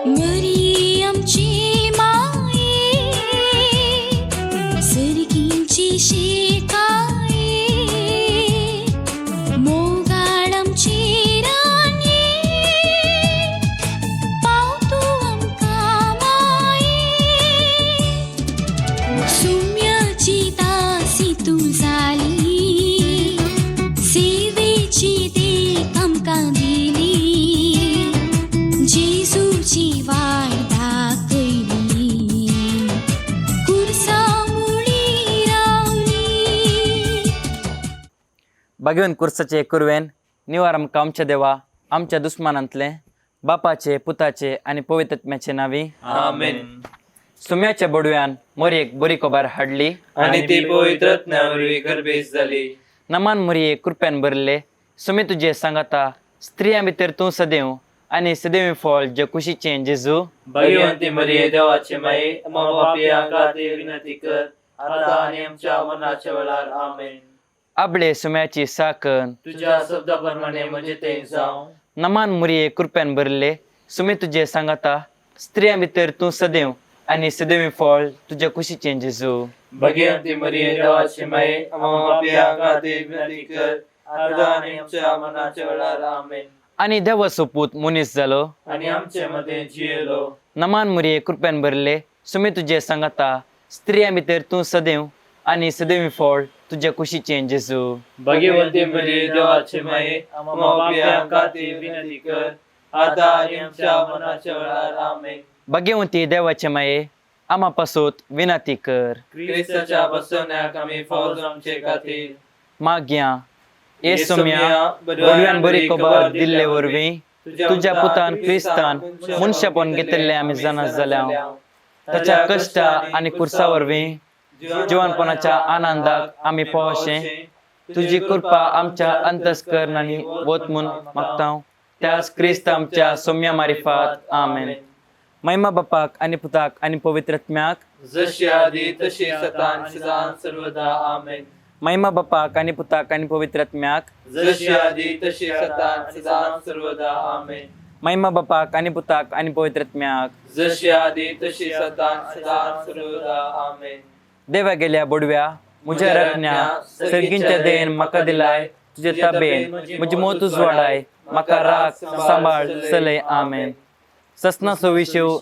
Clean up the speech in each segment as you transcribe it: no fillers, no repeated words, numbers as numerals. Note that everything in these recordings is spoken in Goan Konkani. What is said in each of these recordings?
मरी आमची माये सर्गींची शिकाये मोगाळ आमची राणी पाव तूं आमकां माये सुम्याची दासी तूं जाली सेवेची देख आमकां दिली जेजूची वाट दाखयली कुर्सा मुळी रावली. बागेवन कुर्साचे कुरवेन निवार आमकां आमच्या देवा आमच्या दुस्मानांतले बापाचे पुताचे आनी पवित्रत्म्याचे नावी. आमेन. सुम्याच्या बडव्यान मोरयेक बरी खबर हाडली आणि ती पवित्र आत्म्यावरवी गर्भेस झाली. नमान मोरये, कृप्यान भरले, सुमे तुजे सांगाता. स्त्रियां भितर तूं सदैव आनी सदैव फळ जे कुशीचें जेजू. भगवंती मरिये, देवाचे माये, आम्हा पापयां खातीर विनंती कर, आता आणि आमच्या मरणाच्या वेळार. आमेन. आबळे सुम्याची साकन तुझ्या शब्दाप्रमाणे म्हणजे ते जावं. नमान मुरये, कृप्यान भरले, सुमे तुजे सांगाता. स्त्रियां भितर तूं सदैव आनी सदैव फळ तुज्या कुशीचें जेजू. भगवंती मरिये, देवाचे माये, आम्हा पापयां खातीर विनंती कर, आता आणि आमच्या मरणाच्या वेळार. आमेन. आनी देवाचो पूत मनीस जालो आणि आमचे मध्ये जियेलो. नमान मुरये, कृप्यान भरले, सुमे तुजे सांगाता. स्त्रियां भितर तूं सदैव आनी सदैव फळ तुज्या कुशीचें जेजू. भगवंती मरिये, देवाचे माये, आम्हा पापयां खातीर विनंती कर, आता आणि आमच्या मरणाच्या वेळार. आमेन. भाग्यवंती देवाचे माये, आमा पासत विनंती कर. क्रिस्ताच्या बसवण्याक आम्ही फौज आमचे खातीर. माग्या ये सोम्या, बडव्यान बरी खबर दिल्ले वरवीं तुझ्या पुतान क्रिस्तान मनशापण घेतिल्लें आमी जाणा जाल्या. ताच्या कश्टा आनी कुर्सा वरवीं जिवनपणाच्या आनंदाक आमी पावशें तुजी कृपा आमच्या अंतस्करणांनी वत म्हूण मागता, त्याच क्रिस्त आमच्या सोम्या मारिफात. आमेन. महिमा बापाक आनी पुताक आनी पवित्रत्म्याक. जशी आधी तशी सतान सदान सर्वदा. आमेन. महिमा बापाक आनी पुताक आनी पवित्रत्म्याक. जशी आधी तशी सतान सदान सर्वदा. आमेन. महिमा बापाक आनी पुताक आनी पवित्रत्म्याक. जशी आधी तशी सतान सदान सर्वदा. आमेन. देवा गेल्या बोडव्या, म्हज्या रत्न्या, सर्गींच्या देन म्हाका दिलाय, तुजे तबेन म्हजी मोत उजवाडाय, म्हाका राख, सांबाळ, चलय. आमेन. ससनाचो विशेव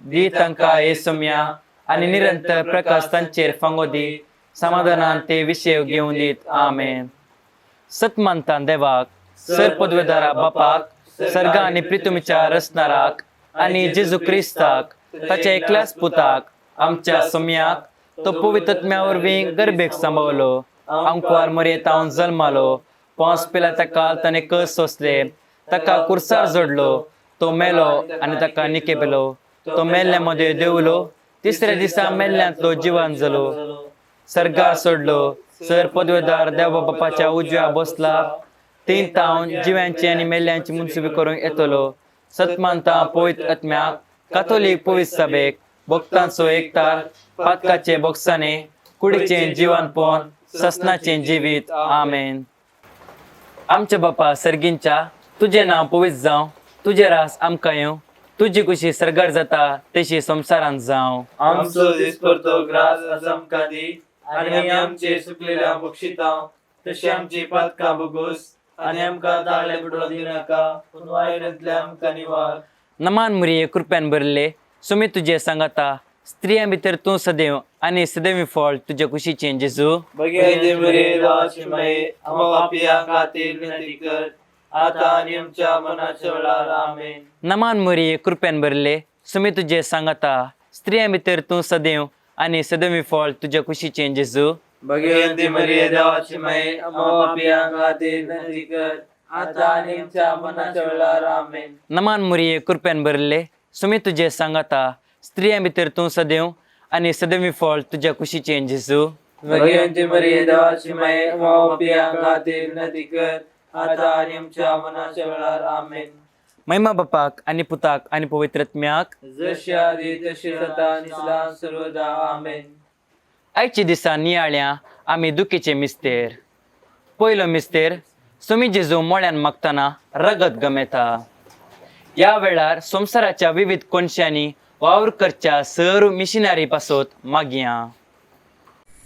दी तांकां हे सोम्या आनी निरंतर प्रकाश तांचेर फांगो दी, समाधानान ते विशेव घेवन दीत. आमेन. सत मानता देवाक, सर पदवेदारा बापाक, सर्गा आनी प्रितुमीच्या रचणाराक, आनी जेजू क्रिस्ताक, ताच्या एकल्याच पुताक, आमच्या सोम्याक, तो पवित्रत्म्या वरवीं गर्भेक सांबावलो, आंकवार मरयेतावन जल्मालो, पोंस पिलाच्या काल ताणें कस सोंसले, ताका कुर्सार जोडलो, तो मेलो आनी ताका निकेपेलो, तो मेल्ल्या मदें देंवलो, तिसऱ्या दिसा मेल्ल्यांतलो जिवन जालो, सर्गार सोडलो, सर पदवेदार देवा बापाच्या उजव्या बसला, तीन तावन जिव्यांची आनी मेल्ल्यांची मुनसुबी करूंक येतलो. सतमानता पवित्र आत्म्याक, काथोलीक पवित्र सभेक, भक्तांचो एकतार, पातकाचे बोगसाने, कुडीचें जिवनपण, ससनाचें जिवीत. आमेन. आमच्या बापा सर्गींच्या, तुजें नांव पवित्र जावं, तुजें रास आमकां येवं, तुजी कुशी सर्गार जाता तशी संवसारांत जावं. आमचो दिसपडतो ग्रास आज आमकां दी, आनी आमी आमचे सुकलेल्या बक्षिता तशी आमची पातकां भोगोस, आनी आमकां ताळे बुडो दिनाका, पूण वायटांतल्या आमकां निवार. नमान मुरये, कृप्यान भरले, सुमी तुजे सांगाता. स्त्रियां भितर तूं सदैव आनी सदैव फळ तुज्या कुशीचें जेजू. भगवंती मरिये, देवाची माये, आम्हा पापयां खातीर विनंती कर, आता आनी आमच्या मरणाच्या वेळार. आमेन. नमान मुरये, कृप्यान भरले, सुमी तुजे सांगाता. स्त्रियां भितर तूं सदैव आनी सदैव फळ तुज्या कुशीचें जेजू. भगवंती मरिये, देवाची माये, आम्हा पापयां खातीर विनंती कर, आता आनी आमच्या मरणाच्या वेळार. आमेन. नमान मुरये, कृप्यान भरले, सुमी तुजे सांगाता. स्त्रियां भितर तूं सदैव आनी सदैव फळ तुज्या कुशीचें जेजू. भगवंती मरिये, देवाची माये, आम्हा पापयां खातीर विनंती कर, आता आनी आमच्या मरणाच्या वेळार. आमेन. महिमा बापाक आनी पुताक आनी पवित्रत्म्याक. जशी आधी तशी सदा आणि सदा सर्वदा. आमेन. आयच्या दिसा नियाळ्या आमी दुखीचे मिस्तेर. पयलो मिस्तेर, सुमी जेजू मोळ्यान मागतना रगत गमेता. ह्या वेळार संवसाराच्या विविध कोनशांनी वावर करच्या सर्व मिशनरी पासत मागया.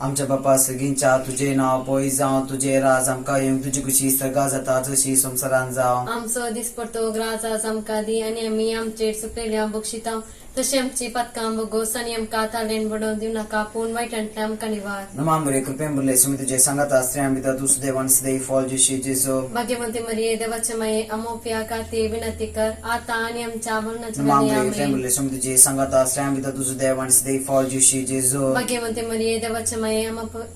आमच्या बापा सगींच्या तुझे नाव पळय जावं, तुझे राज आमकां येवंक, तुजी खुशी सर्गा जाता जशी संवसारान जावं. आमचो दिसपडतो ग्रास आज आमकां दी आनी आमी आमचेर चुकलेल्या बक्षिता तशी आमची पातकां बोगोस आनी आमकां तालेन बडोवन दिवं नाका, पूण वायटांतल्यान आमकां निवार. नमा मरे कृपेन भरले सुमी तुझे सांगाता, स्त्रियां भितर तूं सुदैव आनी सदैव फॉल जेशी जेजू. भाग्यवंती मरिये देवाचे माये, आमोपिया खातीर विनंती कर आता आनी आमच्या मरणाच्या नमा वेळी. मरे कृपेन आमेन. भरले सुमी तुझे सांगाता, स्त्रियां भितर तूं सुदैव आनी सदैव फॉल जेशी जेजू. भाग्यवंती मरिये देवाचे माये,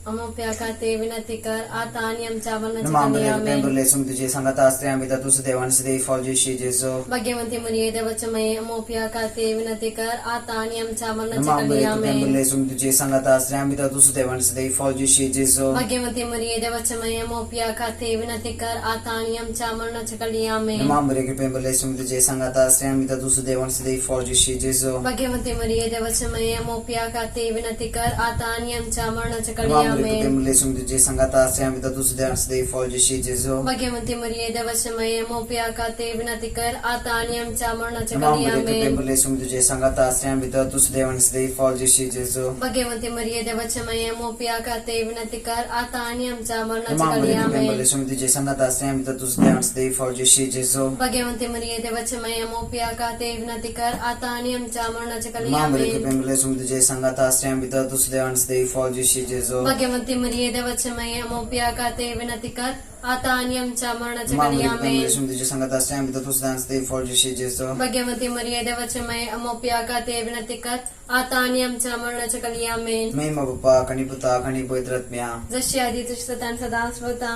आमोपिया खातीर विनंती कर आता आनी आमच्या मरणाच्या नमा वेळी. मरे कृपेन आमेन. भरले सुमी तुझे सांगाता, स्त्रियां भितर तूं सुदैव आनी सदैव फॉल जेशी जेजू. भाग्यवंती मरिये देवाचे माये, आमोपिया खातीर विनंती कर आता आनी आमच्या मरणाच्या नमा वेळी. मरे कृपेन आमेन. भरले सुमी तुझे सांगाता, स्त्रियां भितर तूं सुदैव आनी सदैव फॉल जेशी जेजू. भाग्यवंती मरिये देवाचे माये, आमोपिया खातीर विनंती कर आता आनी आमच्या मरणाच्या वेळी. आमेन. नमा मरे कृपेन भरले सुमी तुझे सांगाता, स्त्रियां भितर तूं सुदैव आनी सदैव फॉल जेशी जेजू. भाग्यवंती मरिये देवाचे माये, आमोपिया खातीर विनंती कर आता आनी आमच्या मरणाच्या वेळी. नमा मरे आमेन. कृपेन भरले सुमी तुझे सांगाता, स्त्रियां भितर तूं सुदैव आनी सदैव फॉल जेशी जेजू. भाग्यवंती मरिये देवाचे माये, आमोपिया खातीर विनंती कर आता आनी आमच्या मरणाच्या नमा वेळी. मरे कृपेन आमेन. भरले सुमी तुझे सांगाता, स्त्रियां भितर तूं सुदैव आनी सदैव फॉल जेशी जेजू. भाग्यवंती मरिये देवाचे माये, आमोपिया खातीर विनंती कर आता आनी आमच्या मरणाच्या नमा वेळी. मरे कृपेन आमेन. भरले सुमी तुझे सांगाता, स्त्रियां भितर तूं सुदैव आनी सदैव फॉल जेशी जेजू. भाग्यवंती मरिये देवाचे माये, आमोपिया खातीर विनंती कर आता आनी आमच्या मरणाच्या वेळी. नमा मरे आमेन. कृपेन भरले सुमी तुझे सांगाता, स्त्रियां भितर तूं सुदैव आनी सदैव फॉल जेशी जेजू. भाग्यवंती मरिये देवाचे माये, आमोपिया खातीर विनंती कर आता आनी आमच्या मरणाच्या नमा वेळी. मरे कृपेन आमेन. भरले सुमी तुझे सांगाता, स्त्रियां भितर तूं सुदैव आनी सदैव फॉल जेशी जेजू. भाग्यवंती मरिये देवाचे माये, आमोपिया खातीर विनंती कर आता आनी आमच्या मरणाच्या वेळी. आमेन. महिमा बाप्पा कणी पुता कणी पवित्र आत्म्या. जशी आधी तशी सदा आणि सदा स्वतः.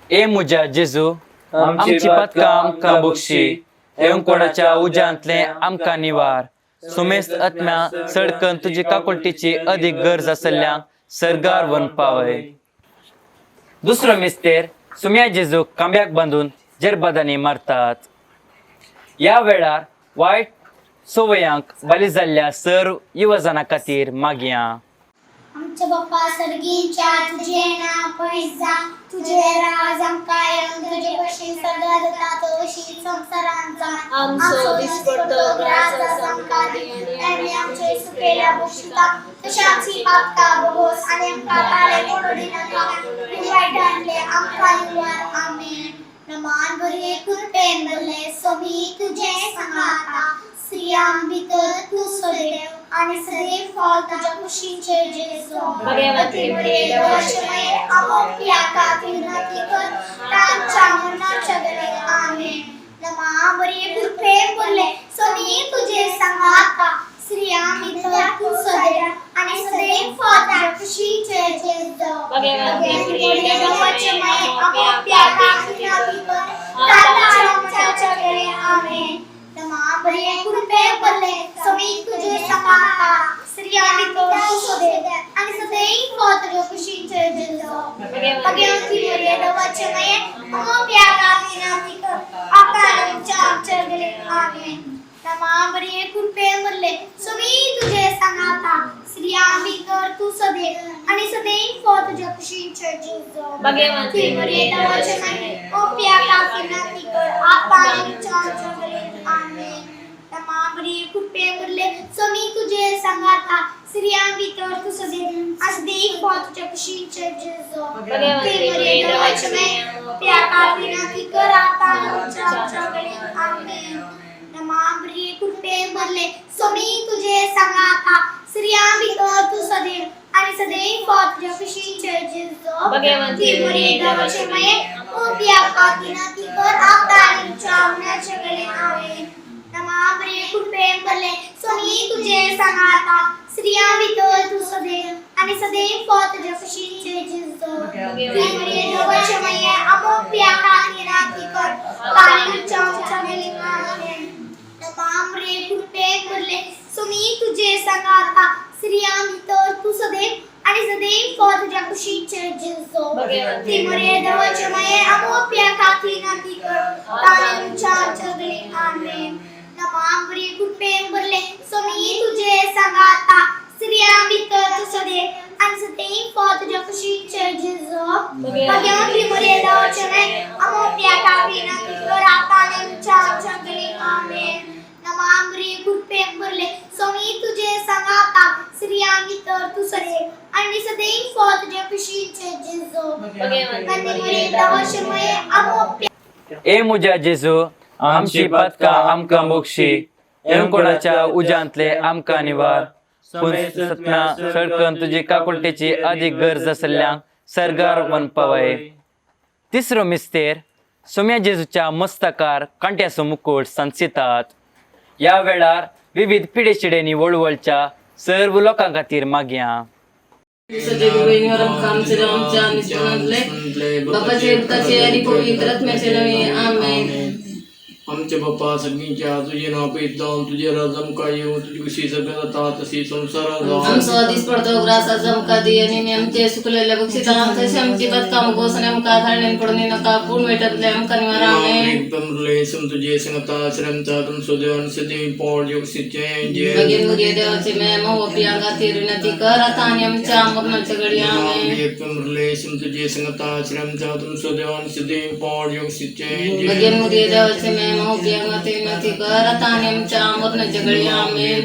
ए म्हज्या जेजू, आमची पातकां आमकां बक्षी, येवकोणाच्या उज्यांतलें आमकां निवार, सुमेस्त आत्म्या सडकन तुजी काकुळटीची अदीक गरज आसल्ल्यांक सर्गार वन पावय. दुसरो मिस्तेर, सुम्या जेजूक खांब्याक बांदून जेरबादांनी मारतात. ह्या वेळार वायट संवयांक बली जाल्ल्या सर्व युवजना खातीर मागया. आमच्या बाप्पा सर्गीच्या, तुझे नाव पवित्र जावं, तुझे राज आमकां येवं, तुजे भशेन सर्गात जाता तशी संवसारांत जावं. आमचो दिसपट्टो ग्रास आज आमकां दी आनी आमचे सुकेल्या बक्षिता तशी आमची पापकां बोगोस आनी आमकां काळे पडू दिनाका, पूण वायटांतले आमकां निवार. आमेन. नमान भरये कृपेन भरले, सोमी तुजें सांगाता, स्त्रियां भितर तूं सदैव आनी सदैव फळ तुज्या कुशींचे जेजू. भगवती मरिये, देवाचे माये, आमोपिया खातीर विनंती कर तांच्या मरणाच्या वेळेर. आमेन. नमा मरिये कृपेन भरले, सोमी तुजें सांगाता, स्त्रियां भितर तूं सदैव आनी सदैव फळ तुज्या कुशींचे जेजू. भगवती मरिये, देवाचे माये, आमोपिया खातीर विनंती कर तांच्या मरणाच्या वेळेर. आमेन. नमा मरिये कृपेन भरले, सोमी तुजें सांगाता, स्त्रियां भितर तूं सदैव आनी सदैव फळ तुज्या कुशींचे जेजू. भगवती मरिये देवाचे माये, आमोपिया खातीर विनंती कर आता आनी आमच्या वेळेर. आमेन. नमा मरिये कृपेन भरले, सोमी तुजें सांगाता, स्त्रियां भितर तूं सदैव आनी सदैव फळ तुज्या कुशींचे जेजू. भगवती मरिये देवाचे माये, आमोपिया खातीर विनंती कर आता आनी आमच्या वेळेर. आमेन. नमा मरिये कृपेन भरले, सोमी तुजें सांगाता, स्त्रियां भितर तूं सदैव आनी सदैव फळ तुज्या कुशींचे जेजू. भगवती मरिये देवाचे माये, आमोपिया खातीर विनंती कर आता आनी आमच्या वेळेर. आमेन. नमा मरिये कृपेन भरले, सोमी तुजें सांगाता, स्त्रियां भितर तूं सदैव आनी सदैव फळ तुज्या कुशींचे जेजू. भगवती मरिये देवाचे माये, आमोपिया खातीर विनंती कर आता आनी आमच्या मरणाच्या वेळेर. आमेन. नमा मरिये कृपेन भरले, सोमी तुजें सांगाता, स्त्रियां भितर तूं सदैव आनी सदैव फळ तुज्या कुशींचे जेजू. मरिये देवाचे माये, आमोपिया खातीर विनंती कर आता आनी आमच्या वेळेर. आमेन. नमा मरिये कृपेन भरले, सोमी तुजें सांगाता, स्त्रियां भितर तूं सदैव आनी सदैव फळ तुज्या कुशींचे जेजू. भगवती मरिये देवाचे माये, आमोपिया खातीर विनंती कर आता आनी आमच्या वेळेर. आमेन. नमा मरिये कृपेन भरले, सोमी तुजें सांगाता, स्त्रियां भितर तूं सदैव आनी सदैव फळ तुज्या तुझ्या कुशीचे जेजू भगवान मुरे अमो प्याटा विनंती कर आता आमच्या आमच्याकडे आमेन. नमामरे कृपे भरले स्वामी तुझे संगाता स्त्रियांनी तर तू सरे आणि सदैव फळ तुझ्या कुशीचे जेजू मुरे दवशमये अमो ए मुज्या जेजू, आमची पातकां आमकां मोक्षी, यमकोणाच्या उज्यांतले आमकां निवार, पूण सतना सडकन तुजी काकुळटेची अधिक गरज आसल्ल्यांक सर्गार वन पावय. तिसरो मिस्तेर, सोम्या जेजूच्या मस्तकार कांट्याचो मुकुट सांचितात. ह्या वेळार विविध पिडेशिडेंनी वळवळच्या सर्व लोकां खातीर मागया. सजे बहिणीवर आमच्या आमच्या निसणातले बापाचे पुताचे आणि पवित्र आत्म्याचे नावे आमेन. आमचे बाप्पा सगळींच्या तुझे नाव पयत जावन तुझे राज आमकां येवं, तुजी खुशी सगळं जाता तशी संवसारात जावं. आमचो दीस पडतो ग्रास आज आमकां दी आणि आमी आमचे सुकलेले बक्षिता तशें आमची बदकाम गोस आनी आमकां धाडल्यान पडून नाका पूण वेटांतले आमकां निवार आमेन. तुझे संगता श्रमचा तुमचो देवन सदैव पोट योगसीचे मागीर मुगे देवाचे मेम ओपिया खातीर विनंती कर आता आनी आमच्या मरणाच्या घडी आमेन. तुझे संगता श्रमचा तुमचो देवन सदैव पोट योगसीचे मागीर मुगे देवाचे मेम ओपिया खातीर विनंती कर आता आनी आमच्या मरणाच्या घडी आमेन.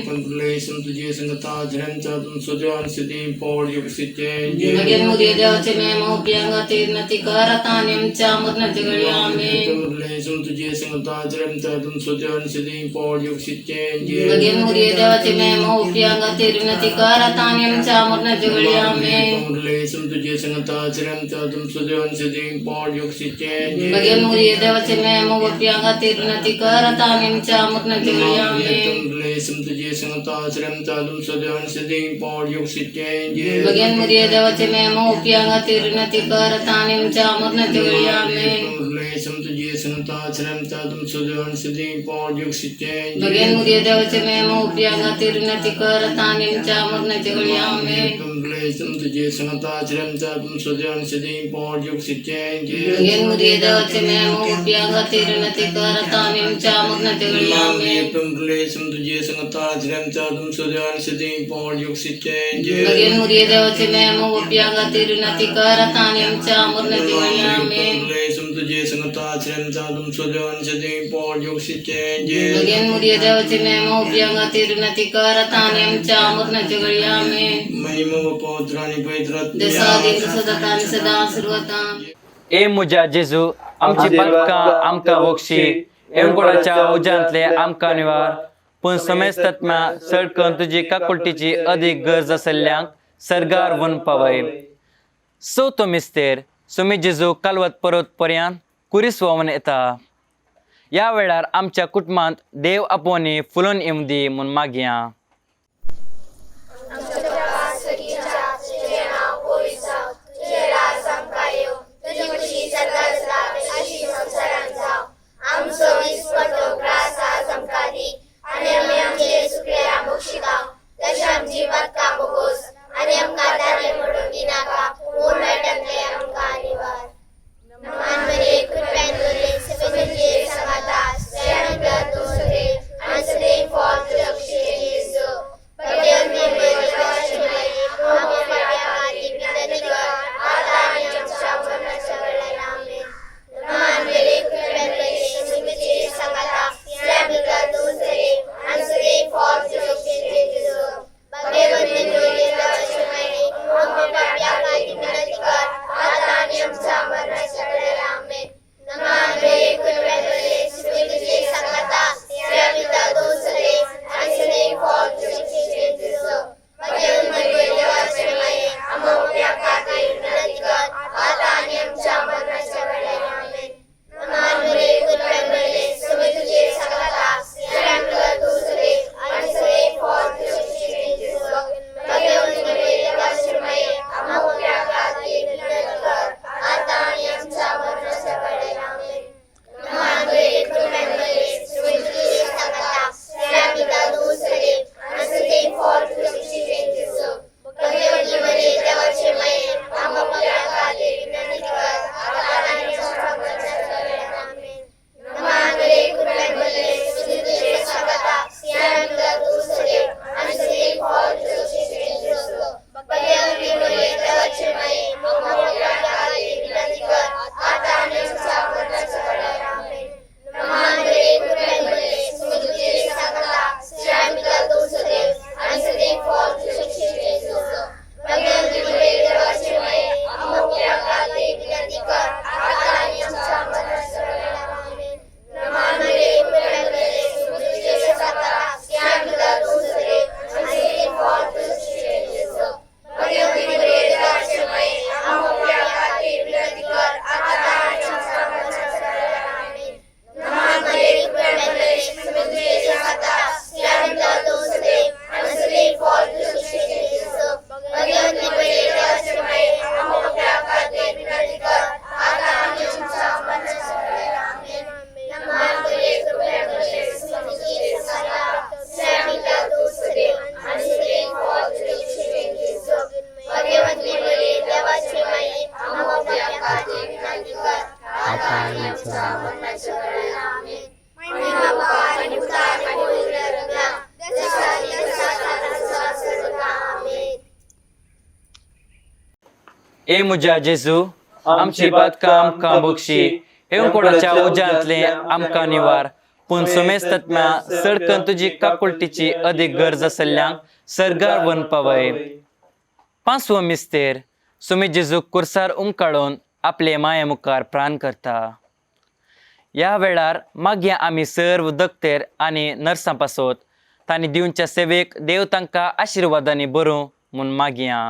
तुझे संगता श्रमचा तुमचो देवन सदैव पोट योगसीचे मागीर मुगे देवाचे मेम ओपिया खातीर विनंती कर आता आनी आमच्या मरणाच्या घडी आमेन. तुझे संगता श्रमचा तुमचो देवन सदैव पोट योगसीचे मागीर मुगे देवाचे मेम ओपिया खातीर विनंती कर आता आनी आमच्या मरणाच्या घडी आमेन. तुझे संगता श्रमचा तुमचो देवन सदैव पोट योगसीचे मागीर मुगे देवाचे मेम ओपिया खातीर विनंती कर आता आनी आमच्या मरणाच्या घडी आमेन. तुझे संगता श्रमचा तुमचो देवन सदैव पोट योगसीचे मागीर मुगे देवाचे मेम ओपिया खातीर विनंती कर आता आनी आमच्या मरणाच्या घडी आमेन. तुझे संगता श्रमचा तुमचो देवन सदैव पोट योगसीचे मागीर मुगे देवाचे मेम ओपिया खातीर विनंती कर आता आनी आमच्या मरणाच्या घडी आमेन. तुझे संगता श्रमचा तुमचो देवन सदैव पोट योगसीचे मागीर मुगे देवाचे मेम ओपिया खातीर विनंती कर आता आनी आमच्या मरणाच्या घडी आमेन. तुझे संगता श्रमचा तुमचो देवन सदैव पोट योगसीचे मागीर मुगे देवाचे मेम ओपिया खातीर विनंती कर आता आनी आमच्या मरणाच्या घडी आमेन. तुझे संगता श्रमचा तुमचो देवन सदैव पोट योगसीचे मागीर मुगे देवाचे मेम ओपिया खातीर विनंती कर आता आनी आमच्या मरणाच्या घडी आमेन. महिमा पवित्र आणि पवित्र जसा आदी तसो जाता आणि सदा सुरवता. ए मुज्या जेजू, आमची पातकां आमकां बक्षी, यमकोणाच्या उज्यांतले आमकां निवार, पूण समेस्तत्म्या सडकन तुजी काकुळटीची अधिक गरज आसल्ल्यांक सर्गार वन पावय. चवथो मिस्तेर, सुमी जेजू कालवत परत पर्यंत कुरीस व्हांवन येता. ह्या वेळार आमच्या कुटुंबांत देव आपोवणी फुलोवन येवं दी म्हूण मागया. ए मुज्या जेजू, आमची पातकां आमकां बक्षी, हेवकोडाच्या उज्यांतले आमकां निवार, पूण सुमेस्तत्म्या सडकन तुजी काकुळटीची अदीक गरज आसल्ल्यांक सर्गार वन पावय. पांचवो मिस्तेर, सुमी जेजूक कुर्सार उमकाळून आपले माये मुखार प्राण करता. ह्या वेळार मागीर आमी सर्व दक्तेर आनी नर्सां पासत तांणी दिवच्या सेवेक देव तांकां आशिर्वादांनी बरूं म्हूण मागया.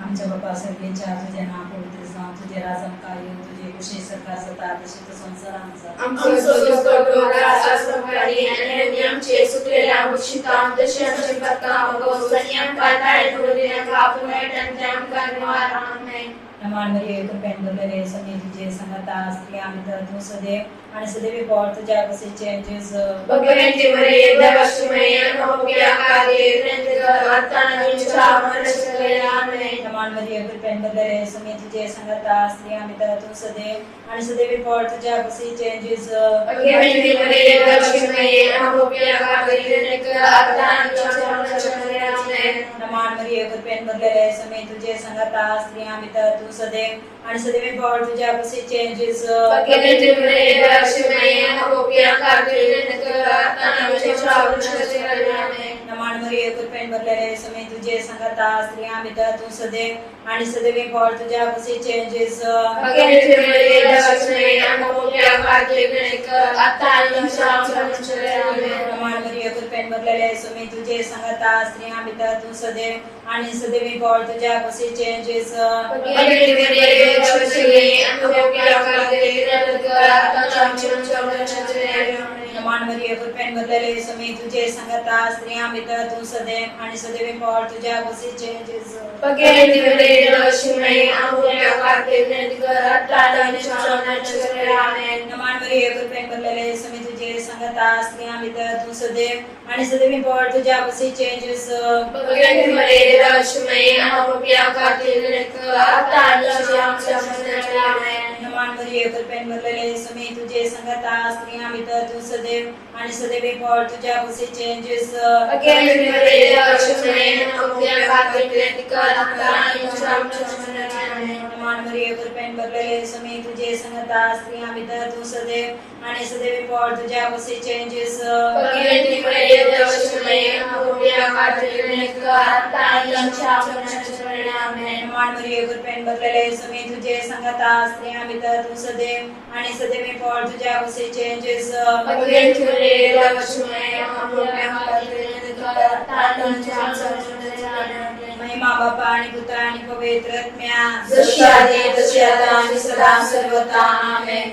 आमच्या बापा सर्गेच्या, तुझे नाव पवित्र जावं, तुझे राज आमकां येवं, तुजे कुशी सरकार जाता तशी तो संवसारांत जाता. आमचो दिसपट्टो ग्रास आज आमकां दी आनी आमी आमचे सुकलेल्या बक्षितां तशी आमची पातकां भोगोस आनी आमकां ताळें पडूं दिनाका, पूण वायटांतल्यान आमकां निवार. आमेन. नमान मरिये, कृपेन भरलेले, स्वामी तुझे संगता, स्त्रियां भितर तूं सदैव आणि सदैवी पोट तुझ्या कुशीचे जेजू. भगवंती मरिये, देवाची माई, आमकां पापयां खातीर विनंती कर आतां आनी आमच्या मरणाच्या वेळार. आमेन. नमान मरिये, कृपेन भरलेले, स्वामी तुझे संगता, स्त्रियां भितर तूं सदैव आणि सदैवी पोट तुझ्या कुशीचे जेजू. भगवंती मरिये, देवाची माई, आमकां पापयां खातीर विनंती कर आतां आनी आमच्या मरणाच्या वेळार. आमेन. नमान मरिये, कृपेन भरलेले, स्वामी तुझे संगता, स्त्रियां भितर तूं सदैव आणि सदैवी पोट तुझ्या कुशीचे जेजू. भगवंती मरिये, देवाची माई, आमकां पापयां खातीर विनंती कर आतां आनी आमच्या मरणाच्या वेळार. आमेन. नमान मरिये, कृपेन भरलेले, स्वामी तुझे संगता, स्त्रियां भितर तूं सदैव आणि सदैवी पोट तुझ्या कुशीचे जेजू. भगवंती मरिये, देवाची माई, आमकां पापयां खातीर विनंती कर आतां आनी आमच्या मरणाच्या वेळार. आमेन. नमान मरिये, कृपेन भरलेले, स्वामी तुझे संगता, स्त्रियां भितर तूं सदैव आणि सदैवी पोट तुझ्या कुशीचे जेजू. भगवंती मरिये, देवाची माई, आमकां पापयां खातीर विनंती कर आतां आनी आमच्या मरणाच्या वेळार. आमेन. नमान मरिये, कृपेन भरलेले, स्वामी तुझे संगता, स्त्रियां भितर तूं सदैव आणि सदैवी पोट तुझ्या कुशीचे जेजू. भगवंती मरिये, देवाची माई, आमकां पापयां खातीर विनंती कर आतां आनी आमच्या मरणाच्या वेळार. आमेन. नमान मरिये, कृपेन भरलेले, स्वामी तुझे संगता, स्त्रियां भितर तूं सदैव आणि सदैवी पोट तुझ्या कुशीचे जेजू. भगवंती मरिये, देवाची माई, आमकां पापयां खातीर विनंती कर आतां आनी आमच्या मरणाच्या वेळार. आमेन. नमान मरिये, कृपेन भरलेले, स्वामी तुझे संगता, स्त्रियां भितर तूं सदैव आणि सदैवी पोट तुझ्या कुशीचे जेजू. भगवंती मरिये, देवाची माई, आमकां पापयां खातीर विनंती कर आतां आनी आमच्या मरणाच्या वेळार. आमेन. नमान मरिये, कृपेन भरलेले, स्वामी तुझे संगता, स्त्रियां भितर तूं सदैव आणि सदैवी पोट तुझ्या कुशीचे जेजू. भगवंती मरिये, देवाची माई, आमकां पापयां खातीर विनंती कर आतां आनी आमच्या मरणाच्या वेळार. आमेन. नमान मरिये, कृपेन भरलेले, स्वामी तुझे संगता, स्त्रियां भितर तूं सदैव आणि सदैवी पोट तुझ्या कुशीचे जेजू. भगवंती मरिये, देवाची माई, आमकां पापयां खातीर विनंती कर आतां आनी आमच्या मरणाच्या वेळार. आमेन. महिमा बापा आणि पुत्र आणि पवित्र आत्म्या, जशी आधी तशी आता आणि सदा सर्वथा. आमेन.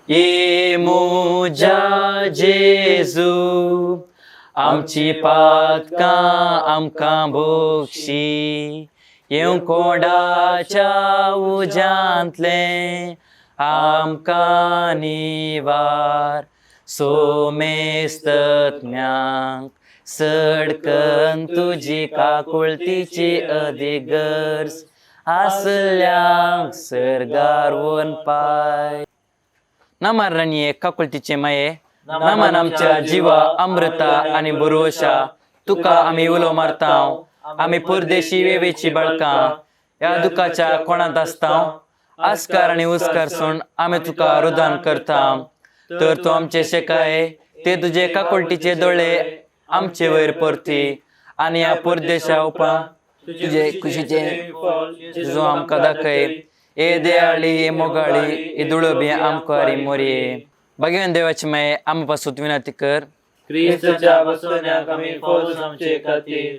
ए मुज्या जेजू, आमची पातकां आमकां भोगशी, येवं कोडाच्या उज्यांतलें आमकां निवार, सोमेस्तज्ञांक सडकन तुजी काकुळतीची अदीक गरज आसल्यांक सर्गार वन पाय. नामाराणये काकुळतीचे माये, नामान आमच्या जिवा अमृता आणि बरोशा, तुका आमी उलो मारताव. आमी परदेशी वेवेची बाळकां ह्या दुखाच्या कोणांत आसताव. आस्कार आनी उस्कार सोण आमी तुका रुदान करता, तर तूं आमचे शेकाय ते तुजे काकुळटीचे दोळे आमचे वयर परती आनी ह्या परदेशा उपरांत तुजे कुशीचे तुजो आमकां दाखय. ए दयाळी, ए मोगाळी, ए दुळोबी आमकां मोरये. भगवान देवाची माये, आमकां पासून विनंती कर. क्रिस्तच्या बसवण्याक आमी फौज आमचे खातीर.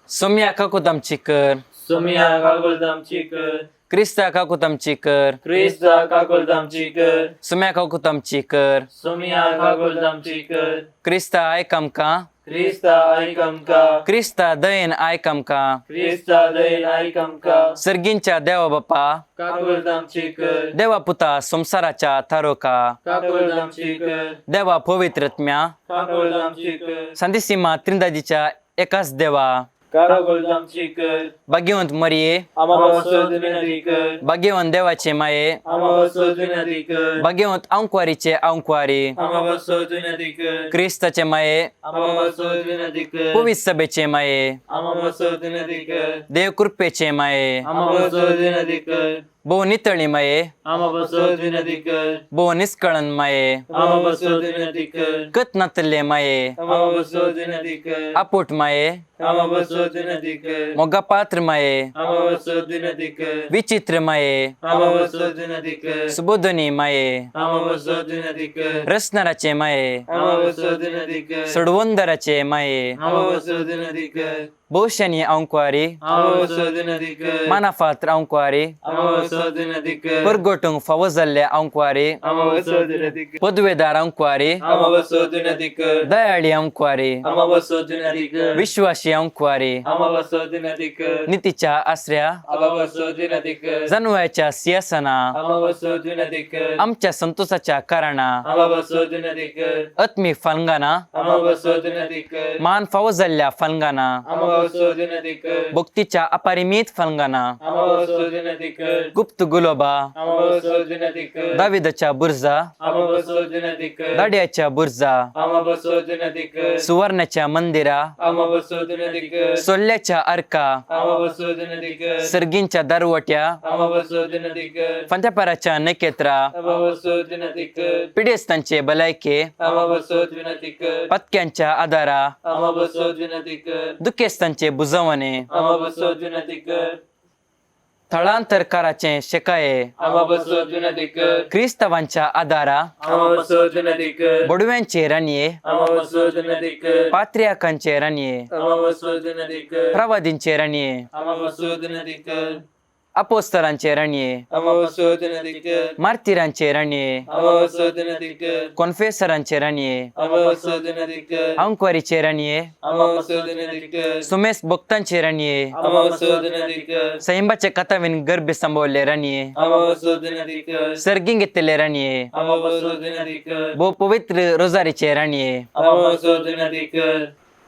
सोम्या काकूत आमची कर. सोमिया काकुळत आमची कर. क्रिस्ता काकूत आमची कर. क्रिस्ता काकुळत आमची कर. सोम्या काकूत आमची कर. सोमिया काकुळत आमची कर. क्रिस्ता आयक आमकां. क्रिस्ता आयक आमकां. क्रिस्ता दयेन आयक आमकां. क्रिस्ता दयेन आयक आमकां. सर्गींच्या देवा बापा, काकुळत आमची कर. देवा पुता संवसाराच्या थारोका, काकुळत आमची कर. देवा पवित्रत्म्या, काकुळत आमची कर. संदेसीमा त्रिंदाजीच्या एकाच देवा, कागाळ आमची कर. भाग्यवंत मरिये, आम्हा पासत विनंती कर. भाग्यवंत देवाचे माये, आम्हा पासत विनंती कर. भाग्यवंत आंकवारीचे आंकवारी, आम्हा पासत विनंती कर. क्रिस्ताचे माये, आम्हा पासत विनंती कर. पवित्र सभेचे माये, आम्हा पासत विनंती कर. देव कृपेचे माये, आम्हा पासत विनंती कर. भोव नितळी माये, आम्हा पासत विनंती कर. भोव निस्कळण माये, आम्हा पासत विनंती कर. कत नातल्ले माये, आम्हा पासत विनंती कर. आपोट माये, आम्हा पासत विनंती कर. मोगा पात्र माये, आम्हा पासत विनंती कर. विचित्र माये, आम्हा पासत विनंती कर. सुबोधनी माये, आम्हा पासत विनंती कर. रसनाराचे माये, आम्हा पासत विनंती कर. सोडवंदराचे माये, आम्हा पासत विनंती कर. भोवशानी आंकवारी, आम्हा पासत विनंती कर. मानाफात्र आंकवारी, आम्हा पासत विनंती कर. परगोटूंक फावो जाल्ले आंकवारी, आम्हा पासत विनंती कर. पदवेदार आंकवारी, आम्हा पासत विनंती कर. दयाळी आंकवारी, आम्हा पासत विनंती कर. विश्वासी आंकवारी, आम्हा पासत विनंती कर. नितीच्या आसऱ्या, आम्हा पासत विनंती कर. जनवयाच्या सिंहासना, आम्हा पासत विनंती कर. आमच्या संतोषाच्या कारणा, आम्हा पासत विनंती कर. आत्मीक फालंगाना, आम्हा पासत विनंती कर. मान फावो जाल्ल्या फालंगाना, आम्हा पासत विनंती कर. भक्तीच्या अपरिमीत फालंगाना, आम्हा पासत विनंती कर. गुप्त गुलोबा, आम्हा पासत विनंती कर. दाविदाच्या बुर्जा, आम्हा पासत विनंती कर. दाड्याच्या बुर्जा, आम्हा पासत विनंती कर. सुवर्णाच्या मंदिरा, आम्हा पासत विनंती कर. सोल्ल्याच्या अर्का, आम्हा पासत विनंती कर. सर्गींच्या दरवट्या, आम्हा पासत विनंती कर. फांत्यापाराच्या नखेत्रा, आम्हा पासत विनंती कर. पिडेस्तांचे भलायके, आम्हा पासत विनंती कर. पत्क्यांच्या आधारा, आम्हा पासत विनंती कर. दुखेस्तांचे बुजवणे, आम्हा पासत विनंती कर. थळांतरकाराचे शेकाये, आम्हा पासत विनंती कर. क्रिस्तावांच्या आधारा, आम्हा पासत विनंती कर. बडव्यांचे राणये, आम्हा पासत विनंती कर. पात्रियाकांचे राणये, आम्हा पासत विनंती कर. प्रवादींचे राणये, आम्हा पासत विनंती कर. अपोस्तलांचे राणये, आम्हा पासत विनंती कर. मार्तिरांचे राणये, आम्हा पासत विनंती कर. कॉन्फेसरांचे राणये, आम्हा पासत विनंती कर. अंकवारीचे राणये, आम्हा पासत विनंती कर. सुमेस भक्तांचे राणये, आम्हा पासत विनंती कर. सैंबाचे कथावीन गर्भे सांभाळले राणये, आम्हा पासत विनंती कर. सर्गींग घेतलेले राणये, आम्हा पासत विनंती कर. भोव पवित्र रोजारीचे राणये, आम्हा पासत विनंती कर.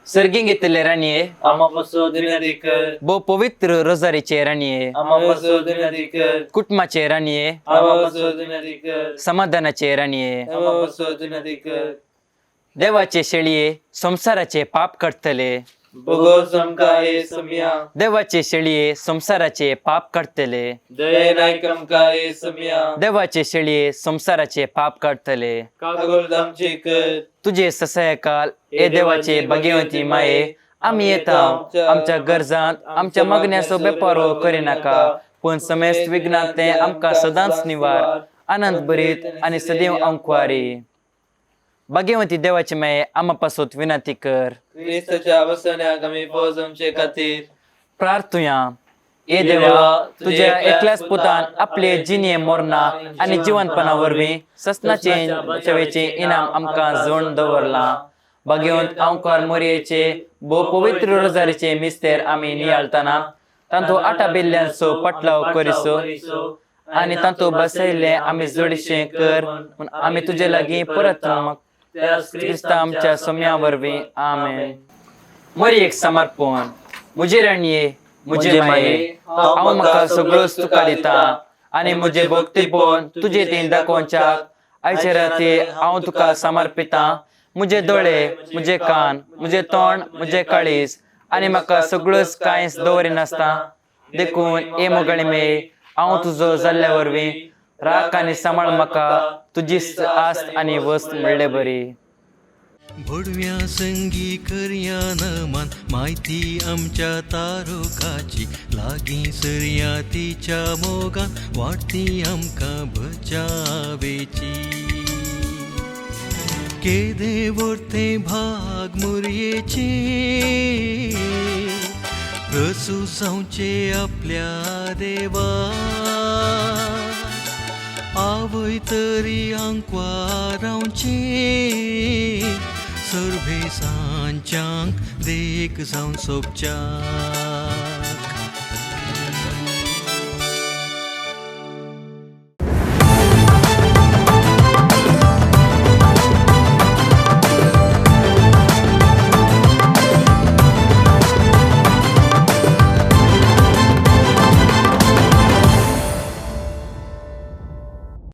सर्गींग घेतलेले राणये, आम्हा पासत विनंती कर. भोव पवित्र रोजारीचे राणये, आम्हा पासत विनंती कर. कुटुंबाचे राणये, आम्हा पासत विनंती कर. समाधानाचे राणये, आम्हा पासत विनंती कर. देवाचे शेळये संसाराचे पाप काडटले, भोगोस आमकां हे सम्या. देवाचे शेळये संसाराचे पाप काडटले, दयेन आयक आमकां हे सम्या. देवाचे शेळये संसाराचे पाप काडटले, कागोल आमची कर. तुझे ससायकाल हे देवाचे भाग्यवंती माये, आमी येता आमच्या गरजांत आमच्या मागण्याचो बेपारो करिनाका, पूण समेस्त विघ्नांत आमकां सदांच निवार. आनंद भरीत आनी सदैव आंकवारी भाग्यवंती देवाचे माये, आमा पासत विनंती कर. क्रिस्ताच्या वसण्याक आमी फौज आमचे खातीर. प्रार्थुया. ए देवा, तुझ्या एकल्याच पुतान आपले जिणे मोरना आनी जिवनपणा वरवीं ससनाचे बचावेचे इनाम आमकां जण दवरलां. भाग्यवंत आंवकार मोरयेचे भोव पवित्र रोजारीचे मिस्तेर आमी नियाळतना तांतू आटा बिल्ल्यांचो पटलाव करिसो आनी तांतू बसयल्ले आमी जोडशें कर म्हूण आमी तुजे लागीं परत क्रिस्ता आमच्या सोम्या वरवीं. आमेन. मोरयेक समर्पण. म्हजे राणये, म्हजे माये, हांव म्हाका सगळोच तुका दिता आनी म्हजे भक्तीपण तुजे थंय दाखोवच्याक आयचे राती हांव तुका समर्पितां. म्हजे दोळे, म्हजे कान, म्हजें तोंड, म्हजें काळीज आनी म्हाका सगळोच कांयच दवरिनासता. देखून हे मोगळे मे, हांव तुजो जाल्ल्या वरवीं राख आनी सांबाळ म्हाका तुजी आस्त आनी वस्त म्हणले बरी. भोडव्या संगी करया नमान माहिती आमच्या तारुकाची, लागीं सरया तिच्या मोगान वाडती आमकां बचावेची. केदे वर्ते भाग मुरयेचे, प्रसू जावचे आपल्या देवा. आवय तरी आंकवारावचे, सर्वे सांच्यांक देख जावन सोबच्या.